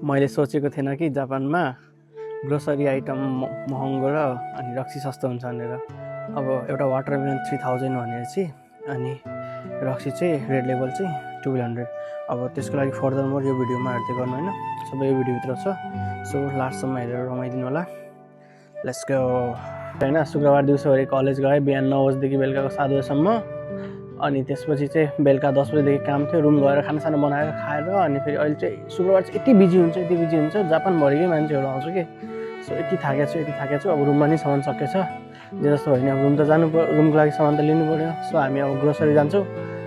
मैले सोचेको थिएन कि जापानमा ग्रोसरी आइटम महँगो र अनि रक्सी सस्तो हुन्छ भनेर। अब एउटा वाटरमेलन 3000 भनेर चाहिँ अनि रक्सी चाहिँ रेड लेभल चाहिँ 1200। अब त्यसको लागि फर्दर मोर यो भिडियोमा हेर्दै गर्नु होइन, सबै यो भिडियोभित्र छ। सो लास्टसम्म हेरेर रमाइदिनु होला। Let's go. होइन, शुक्रबार दिउँसोभरि कलेज गएँ, बिहान 9 बजीदेखि बेलुकाको 7 बजीसम्म। अनि त्यसपछि चाहिँ बेलुका 10 बजीदेखि काम थियो, रुम गएर खानासाना बनाएर खाएर अनि फेरि अहिले चाहिँ शुक्रबार चाहिँ यति बिजी हुन्छ जापानभरिकै मान्छेहरू आउँछ कि। सो यति थाकेको छु। अब रुममा नि सामान सकेछ, जे जस्तो होइन। अब रुम त जानु पर्यो, रुमको लागि सामान त लिनु पऱ्यो। सो हामी अब ग्रोसरी जान्छौँ।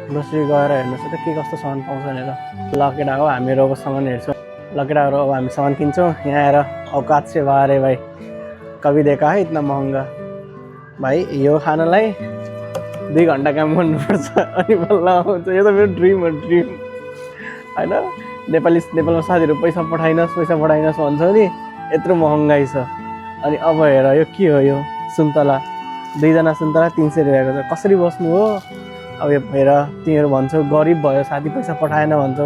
ग्रोसरी गएर हेर्नुहोस् त के कस्तो सामान पाउँछ भनेर। लकेटा हो, हामीहरू अब सामान हेर्छौँ। लकेटाहरू अब हामी सामान किन्छौँ। यहाँ आएर औकात से बाहर है भाइ, कभी देखा है इतना महँगा भाइ। यो खानालाई 2 घन्टा काम गर्नुपर्छ अनि बल्ल आउँछ। यो त मेरो ड्रिम हो होइन। नेपालमा साथीहरू पैसा पठाइनस् भन्छ नि, यत्रो महँगाइ छ। अनि अब हेर यो के हो, यो सुन्तला 2 जना सुन्तला 300 रुपियाँको छ। कसरी बस्नु हो। अब यो हेर, तिमीहरू भन्छौ गरिब भयो साथी पैसा पठाएन भन्छौ।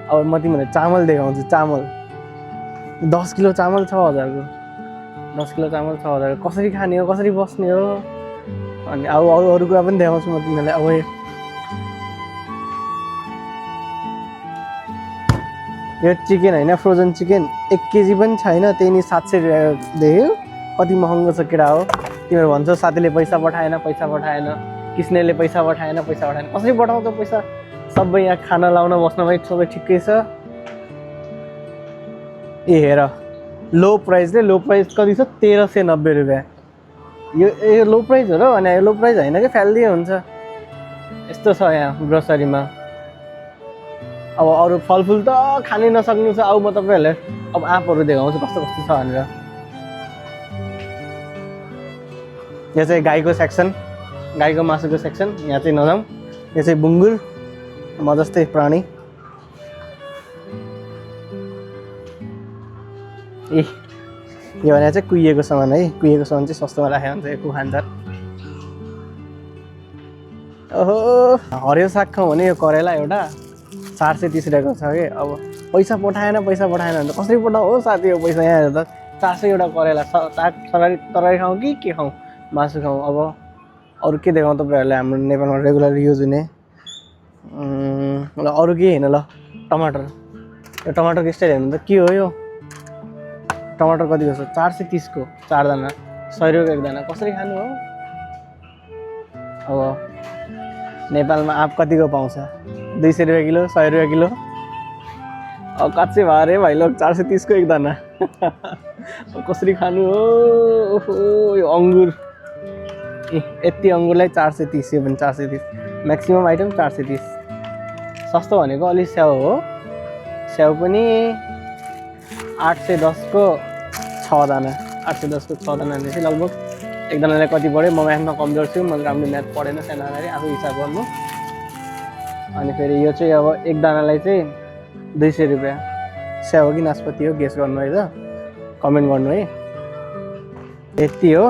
अब म तिमीलाई चामल देखाउँछु। चामल 10 किलो चामल 6000 को। 10 किलो चामल 6000 को। कसरी खाने हो, कसरी बस्ने हो। अनि अब अरू कुरा पनि देखाउँछु म तिमीलाई। अब यो चिकन होइन, फ्रोजन चिकन 1 केजी पनि छैन, त्यही नि 700 रुपियाँ देख्यो। कति महँगो छ केटा हो। तिमीहरू भन्छौ साथीले पैसा पठाएन, किस्नेले पैसा पठाएन। कसरी पठाउँछौ पैसा। सबै यहाँ खाना लाउन बस्नमै सबै ठिकै छ। ए हेर, लो प्राइस कति छ, 1390 रुपियाँ। यो लो प्राइस हो र। अनि यो लो प्राइस होइन कि फ्याल्दै हुन्छ। यस्तो छ यहाँ ग्रोसरीमा। अब अरू फलफुल त खानै नसक्नु छ। अब म तपाईँहरूलाई अब आँपहरू देखाउँछु कस्तो छ भनेर। यो चाहिँ गाईको सेक्सन, गाईको मासुको सेक्सन। यहाँ चाहिँ नजाउँ। यो चाहिँ बुङ्गुर, म जस्तै प्राणी। ए यो भने चाहिँ कुहिएको सामान है। कुहिएको सामान चाहिँ सस्तोमा राखेको हुन्छ। यो खान्छ। ओहो, हरियो साग खाउँ भने यो करेला एउटा 430 रुपियाँको छ कि। अब पैसा पठाएन भने कसरी पठाऊ हो साथी। यो पैसा यहाँ हेर्दा 400 एउटा करेला। तरकारी खाउँ कि के खाउँ, मासु खाउँ। अब अरू के देखाउँ तपाईँहरूलाई, हाम्रो नेपालमा रेगुलर युज हुने। ल अरू के होइन। ल टमाटर, यो टमाटरको स्टाइल हेर्नु त के हो। यो टमाटर कतिको छ, 430 को 4 दाना, 100 रुपियाँको 1 दाना। कसरी खानु हो। अब नेपालमा आँप कतिको पाउँछ, 200 रुपियाँ किलो, 100 रुपियाँ किलो। अब कच्चे भारे भाइ लोग 430 को 1 दाना। कसरी खानु हो। ओहो, यो अङ्गुर यति अङ्गुरलाई 430। यो पनि 430, म्याक्सिमम् आइटम 430। सस्तो भनेको अलि स्याउ हो। स्याउ पनि 810 को 6 दाना। 810 को 6 दाना भनेपछि लगभग 1 दानालाई कति पऱ्यो। म म्याथमा कमजोर छु, मैले राम्रो म्याथ पढेन सानोखेरि, आफू हिसाब गर्नु। अनि फेरि यो चाहिँ अब 1 दानालाई चाहिँ 200 रुपियाँ। स्याउ हो कि नासपति हो गेस गर्नु है त, कमेन्ट गर्नु है। यति हो।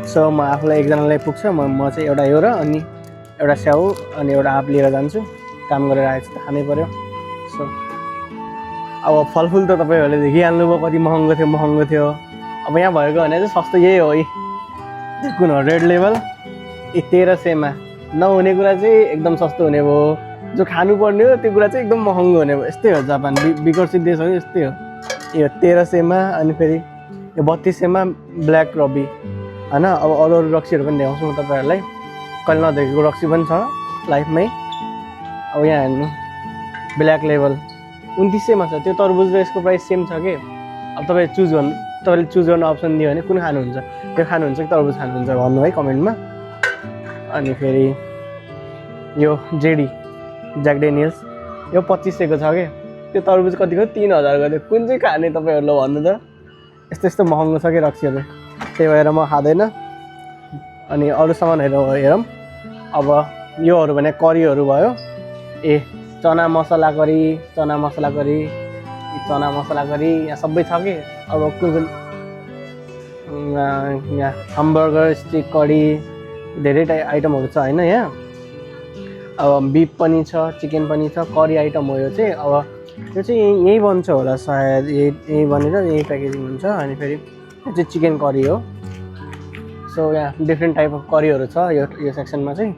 सो म आफूलाई 1 जनालाई पुग्छ। म चाहिँ एउटा यो र अनि एउटा स्याउ अनि एउटा आँप लिएर जान्छु। काम गरेर आएपछि त खानै पऱ्यो। सो अब फलफुल त तपाईँहरूले देखिहाल्नुभयो कति महँगो थियो। अब यहाँ भएको भने चाहिँ सस्तो यही हो। कुन हो, रेड लेभल। 1300 मा नहुने कुरा चाहिँ एकदम सस्तो हुने भयो। जो खानुपर्ने हो त्यो कुरा चाहिँ एकदम महँगो हुने भयो। यस्तै हो जापान, विकसित देश हो यस्तै हो। यो 1300 मा अनि फेरि यो 3200 मा ब्ल्याक रबी होइन। अब अरू रक्सीहरू पनि देखाउँछु म तपाईँहरूलाई। कहिले नदेखेको रक्सी पनि छ लाइफमै। अब यहाँ हेर्नु, ब्ल्याक लेभल 2900 मा छ। त्यो तरबुज र यसको प्राइस सेम छ कि। अब तपाईँले चुज गर्न अप्सन दियो भने कुन खानुहुन्छ, त्यो खानुहुन्छ कि तरबुज खानुहुन्छ भन्नु है कमेन्टमा। अनि फेरि यो जेडी ज्याक डेनियल्स यो 2500 को छ कि। त्यो तरबुज कतिको 3000 को थियो। कुन चाहिँ खाने तपाईँहरूले भन्नु त। यस्तो महँगो छ कि रक्सीहरू, त्यही भएर म खाँदैन। अनि अरू सामानहरू हेरौँ। अब योहरू भने करीहरू भयो। ए चना मसला करी यहाँ सबै छ कि। अब कुन यहाँ hamburger स्टिक करी धेरै आइटमहरू छ होइन। यहाँ अब बिफ पनि छ, चिकन पनि छ, करी आइटम हो यो चाहिँ। अब यो चाहिँ यही बन्छ होला सायद, यही बनेर यही प्याकेजिङ हुन्छ। अनि फेरि यो चाहिँ चिकन करी हो। सो यहाँ डिफ्रेन्ट टाइप अफ करीहरू छ यो सेक्सनमा चाहिँ।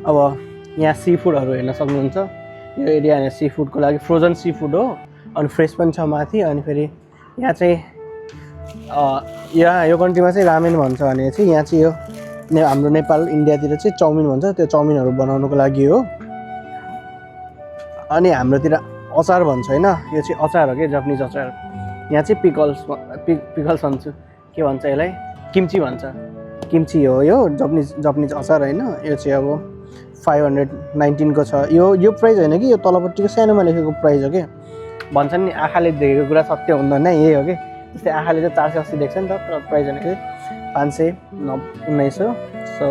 अब यहाँ सी फुडहरू हेर्न सक्नुहुन्छ। यो एरिया यहाँ सी फुडको लागि फ्रोजन सी फुड हो, अनि फ्रेस पनि छ माथि। अनि फेरि यहाँ चाहिँ यो कन्ट्रीमा चाहिँ रामेन भन्छ भने चाहिँ यहाँ चाहिँ यो हाम्रो नेपाल इन्डियातिर चाहिँ चाउमिन भन्छ। त्यो चाउमिनहरू बनाउनुको लागि हो। अनि हाम्रोतिर अचार भन्छ होइन, यो चाहिँ अचार हो कि जापानिज अचार। यहाँ चाहिँ पिकल्स भन्छ, के भन्छ यसलाई, किम्ची भन्छ। किम्ची हो यो जापानिज अचार होइन। यो चाहिँ अब 519 को छ। यो प्राइस होइन कि, यो तलपट्टिको सानोमा लेखेको प्राइस हो कि। भन्छन् नि आँखाले देखेको कुरा सत्य हुँदैन, यही हो कि। जस्तै आँखाले चाहिँ 480 देख्छ नि त, तर प्राइस भनेको 51900। सो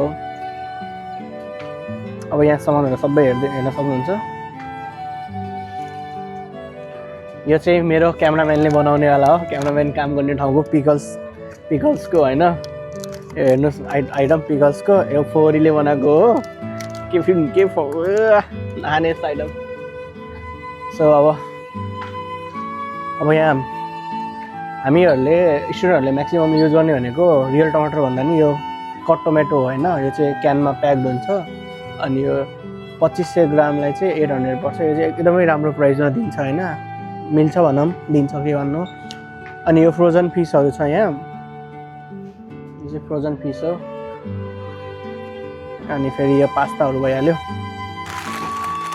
अब यहाँ सामानहरू सबै हेर्न सक्नुहुन्छ। यो चाहिँ मेरो क्यामेराम्यानले बनाउनेवाला हो, क्यामेराम्यान काम गर्ने ठाउँको पिकल्सको होइन। यो हेर्नुहोस् आइटम पिकल्सको, यो फोरीले बनाएको हो के नाने आइटम। सो अब यहाँ हामीहरूले स्टुडेन्टहरूले म्याक्सिमम युज गर्ने भनेको रियल टमाटर भन्दा नि यो कट टोमेटो होइन। यो चाहिँ क्यानमा प्याक्ड हुन्छ। अनि यो 2500 ग्रामलाई चाहिँ 800 पर्छ। यो चाहिँ एकदमै राम्रो प्राइसमा दिन्छ होइन, मिल्छ भनौँ, दिन्छ के भन्नु। अनि यो फ्रोजन फिसहरू छ यहाँ, यो चाहिँ फ्रोजन फिस हो। अनि फेरि यो पास्ताहरू भइहाल्यो।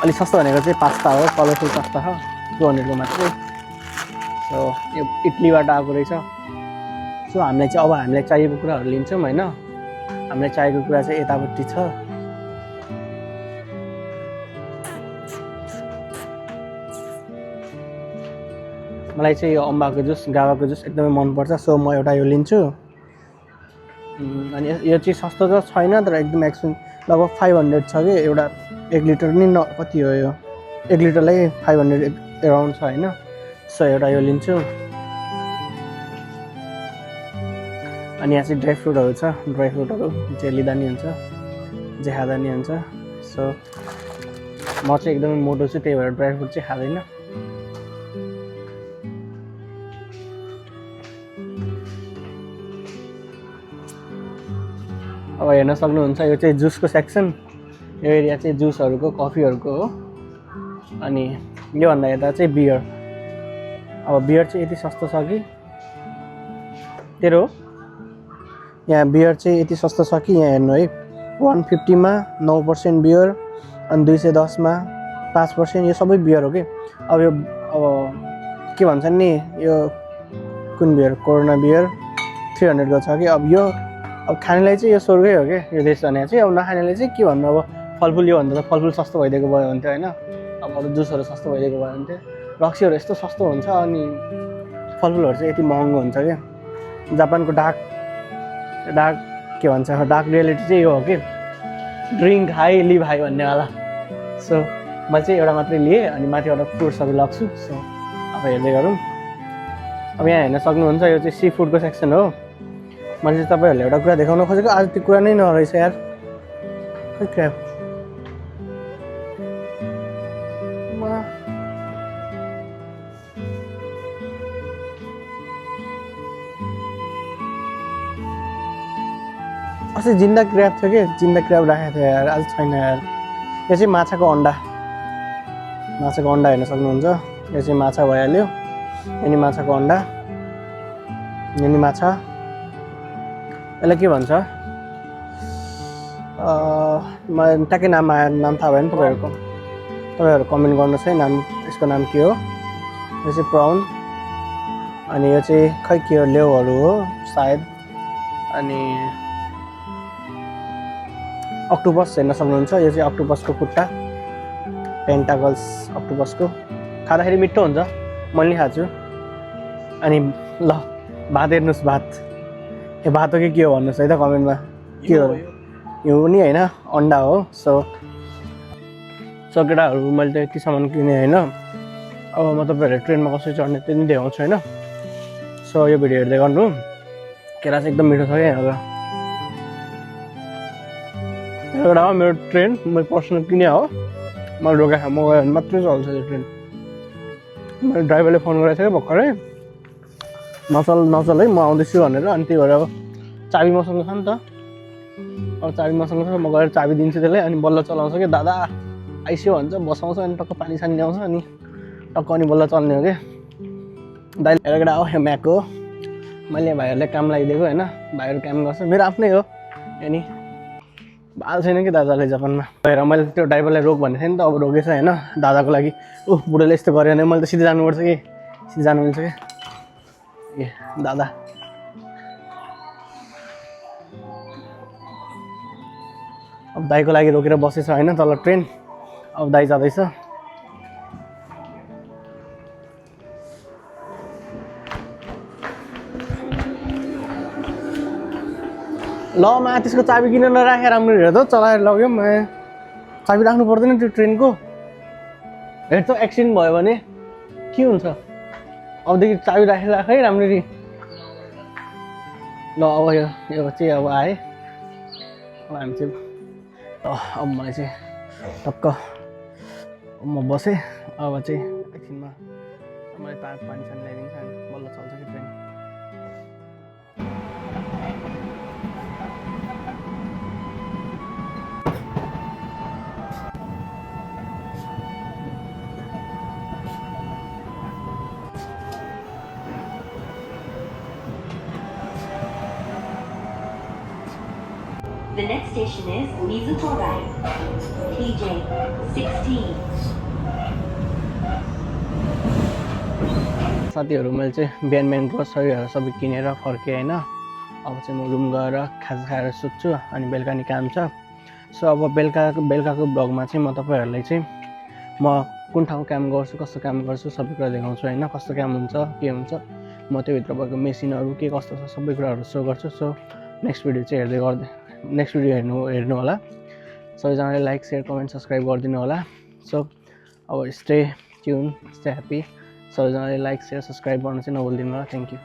अलिक सस्तो भनेको चाहिँ पास्ता हो, कलरफुल पास्ता हो 200 को मात्रै। सो यो इटलीबाट आएको रहेछ। सो हामीलाई चाहिएको कुराहरू लिन्छौँ होइन। हामीलाई चाहिएको कुरा चाहिँ यतापट्टि छ। मलाई चाहिँ यो अम्बाको जुस, गावाको जुस एकदमै मनपर्छ। सो म एउटा यो लिन्छु। अनि यो चाहिँ सस्तो त छैन, तर एकदम एक्सपेन्सिभ, लगभग 500 छ कि एउटा 1 लिटर नि कति हो यो, 1 लिटरलाई 500 एराउन्ड छ होइन। सो एउटा यो लिन्छु। अनि यहाँ चाहिँ ड्राई फ्रुटहरू छ, ड्राई फ्रुटहरू जे लिँदा नि हुन्छ, जे खाँदा नि हुन्छ। सो म चाहिँ एकदमै मोटो छु, त्यही भएर ड्राई फ्रुट चाहिँ खाँदैन। अब हेर्न सक्नुहुन्छ यो चाहिँ जुसको सेक्सन। यो एरिया चाहिँ जुसहरूको, कफीहरूको हो। अनि योभन्दा यता चाहिँ बियर। अब बियर चाहिँ यति सस्तो छ कि तेरो, यहाँ बियर चाहिँ यति सस्तो छ कि यहाँ हेर्नु है, 150 मा 9% बियर, अनि 210 मा 5%। यो सबै बियर हो कि। अब के भन्छन् नि, यो कुन बियर, कोरोना बियर 300 को छ कि। अब खानेलाई चाहिँ यो स्वर्गै हो क्या यो देश भने चाहिँ। अब नखानेलाई चाहिँ के भन्नु, अब फलफुल यो भन्दा त फलफुल सस्तो भइदिएको भयो हुन्थ्यो होइन। अब अरू जुसहरू सस्तो भइदिएको भयो हुन्थ्यो, रक्सीहरू यस्तो सस्तो हुन्छ, अनि फलफुलहरू चाहिँ यति महँगो हुन्छ क्या। जापानको डार्क के भन्छ, डार्क रियालिटी चाहिँ यो हो कि ड्रिङ्क हाई लिभ हाई भन्नेवाला। सो मैले चाहिँ एउटा मात्रै लिएँ, अनि माथिबाट फ्रुट्सहरू लग्छु। सो अब हेर्दै गरौँ। अब यहाँ हेर्न सक्नुहुन्छ यो चाहिँ सी फुडको सेक्सन हो। मैले चाहिँ तपाईँहरूलाई एउटा कुरा देखाउन खोजेको, आज त्यो कुरा नै नरहेछ यार, खै क्र्याप। अस्ति जिन्दा क्र्याब थियो कि, जिन्दा क्र्याब राखेको थियो यार, आज छैन यार। यो चाहिँ माछाको अन्डा हेर्न सक्नुहुन्छ। यो चाहिँ माछा भइहाल्यो, यिनी माछाको अन्डा, यिनी माछा। यसलाई के भन्छ मलाई ट्याक्कै नाम थाहा भएन। तपाईँहरू कमेन्ट गर्नुहोस् है, नाम यसको नाम के हो। यो चाहिँ प्राउन, अनि यो चाहिँ खै के हो, लेउहरू हो सायद। अनि अक्टोपस हेर्न सक्नुहुन्छ। यो चाहिँ अक्टोपसको खुट्टा, पेन्टाकल्स अक्टोपसको। खाँदाखेरि मिठो हुन्छ, मैले खाएको छु। अनि ल भात हेर्नुहोस्, भात। यो भात हो कि के हो भन्नुहोस् है त कमेन्टमा, के हो यो नि होइन, अन्डा हो। सो केटाहरू मैले त यति सामान किनेँ होइन। अब म तपाईँहरूले ट्रेनमा कसरी चढ्ने त्यो नि देखाउँछु होइन। सो यो भिडियो हेर्दै गर्नु, केरा चाहिँ एकदम मिठो छ क्या यहाँको। एउटा हो मेरो ट्रेन, मैले पर्सनल किने हो, मैले रोका म गयो भने मात्रै चल्छ यो ट्रेन मैले ड्राइभरले फोन गरेको थियो भर्खरै नचल है म आउँदैछु भनेर अनि त्यही भएर अब चाबी मसँग छ नि त अब चाबी मसँग छ म गएर चाबी दिन्छु त्यसलाई अनि बल्ल चलाउँछ कि दादा आइस्यो भन्छ बसाउँछ अनि टक्क पानी सानी ल्याउँछ अनि टक्क अनि बल्ल चल्ने हो कि दाइ एउटा हो यो म्याक हो मैले भाइहरूलाई काम लगाइदिएको होइन भाइहरू काम गर्छ मेरो आफ्नै हो अनि बाल छैन कि दादाले जापानमा भएर मैले त्यो ड्राइभरलाई रोक भनेको थिएँ नि त अब रोकेछ होइन दादाको लागि बुढोले यस्तो गऱ्यो भने मैले त सिधै जानुपर्छ कि सिधै जानु मिल्छ कि ए दादा अब दाइको लागि रोकेर बसेछ होइन तल ट्रेन अब दाइ जाँदैछ ल मा त्यसको चाबी किन नराखेर राम्रो हेर त चलाएर लग्यो म चाबी राख्नु पर्दैन त्यो ट्रेनको हेर त एक्सिडेन्ट भयो भने के हुन्छ अबदेखि चाबी राखेर राख है राम्ररी ल अब यो चाहिँ अब आएँ अब हामी चाहिँ अब मलाई चाहिँ टक्क म बसेँ अब चाहिँ एकछिनमा मलाई पानी सानी ल्याइदिन्छ अनि बल्ल चल्छ कि train The next station is Mizuhodai, TJ 16. साथीहरू मैले चाहिँ बिहान ग्रोसरीहरू सबै किनेर फर्केँ होइन अब चाहिँ म रुम गएर खाजा खाएर सुत्छु अनि बेलुका नि काम छ सो अब बेलुकाको ब्लगमा चाहिँ म तपाईँहरूलाई चाहिँ म कुन ठाउँ काम गर्छु कस्तो काम गर्छु सबै कुरा देखाउँछु होइन कस्तो काम हुन्छ के हुन्छ म त्योभित्र भएको मेसिनहरू के कस्तो छ सबै कुराहरू सो गर्छु सो नेक्स्ट भिडियो चाहिँ नेक्स्ट भिडियो हेर्नु होला सबैजनाले लाइक सेयर कमेन्ट सब्सक्राइब गरिदिनु होला सो अब स्टे ट्युन स्टे ह्याप्पी सबैजनाले लाइक सेयर सब्सक्राइब गर्नु चाहिँ नभुलिदिनु होला थ्याङ्क यू